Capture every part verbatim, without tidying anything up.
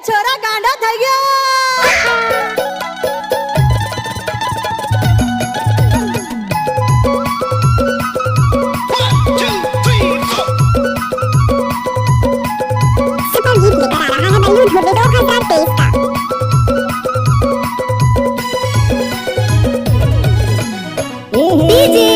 छोरा गांडा थई गया। सुपर गीत लेकर आ रहा है बल्लू धुर्वे दो हज़ार तेईस का। डीजे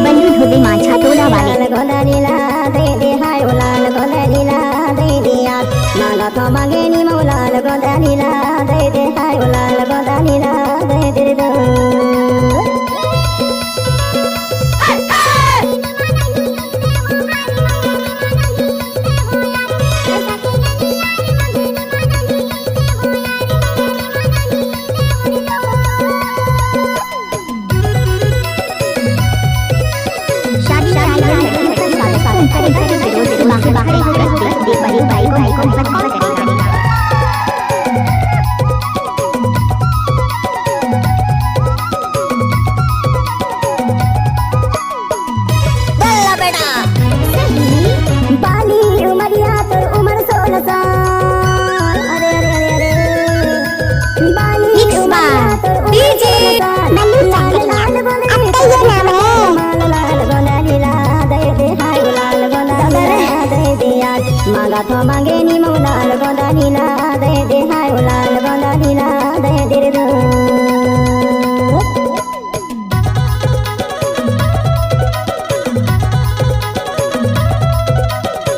बल्लू धुर्वे मांझा टोला वाले। लाल गोंदा लीला दे दे हाय, ओ लाल गोंदा लीला दे दे यार। मांगा तो मांगे नी मऊ, लाल गोंदा लीला दे दे हाय, ओ लाल गोंदा लीला दे दे रे दो। शादी में आए हुए लड़की का स्वागत कौन करेगा? बाहर, बाहर, बाहर, बाहर, बाहर, बाहर, बाहर, बाहर, बाहर, बाहर, बाहर, बाहर, बाहर, बाहर, बाहर, बाहर, बाहर, बाहर, बाहर, बल्ला बेटा। बाली उमरिया तोर उमर सोलह साल। अरे, अरे, अरे, अरे। बाली मिक्स उमरिया बाय तोर उमर डीजे सोलह साल। मल्लू लाल, चंद्रिया। लाल गोंदा अब तो ये नाम है। लाल, लाल गोंदा लीला दे दे हाय, लाल गोंदा लीला दे दे यार। मांगा तो मांगे नी मऊ, लाल गोंदा लीला दे दे हाय, लाल गोंदा लीला दे दे रे दो।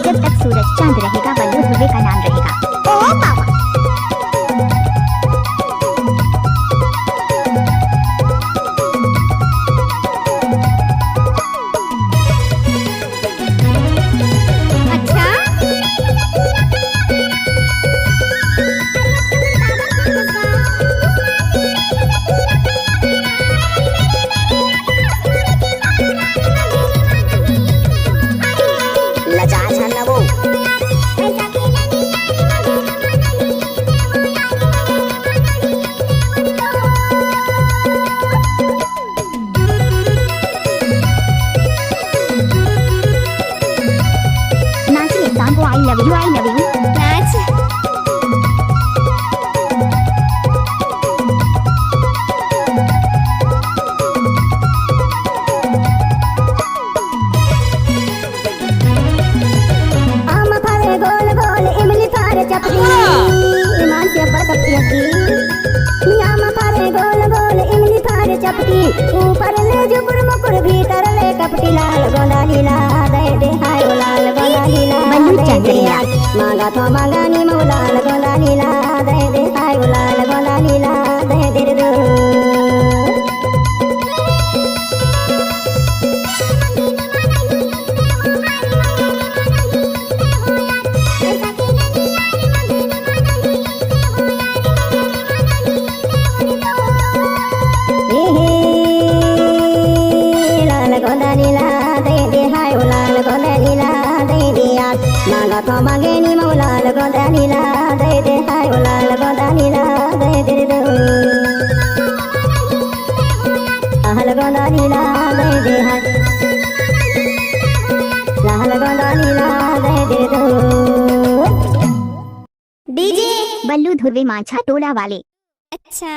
जब तक सूरज चांद रहेगा, बल्लू धुर्वे का नाम रहेगा। ओ बाबा। अच्छा। लजा झन नबो। नाच रे सांगो, I love you, I love you। नाच। आम फरे गोल गोल, इमली फरे चपटी। ईमान से अब्बड़ कपटी हकी। आम फरे गोल गोल, इमली फरे चपटी। ऊपर ले जुकुर मुकुर, भीतर ले कपटी। लाल गोंदा लीला दे दे हाय, ओ लाल गोंदा लीला बल्लू दे दे चंद्रिया। यार। मांगा तो मांगा नी मऊ, लाल गोंदा लीला दे दे हाय, ओ लाल गोंदा लीला दे दे रे दो। लाल गोंदा लीला दे दे हाय, ओ लाल गोंदा लीला दे दे यार। मांगा तो मांगे नी मऊ, लाल गोंदा लीला दे दे हाय, ओ लाल गोंदा लीला दे दे रे दो। लाल गोंदा लीला दे दे हाय। लाल गोंदा लीला दे दे दो। डीजे बल्लू धुर्वे मांझा टोला वाले। अच्छा।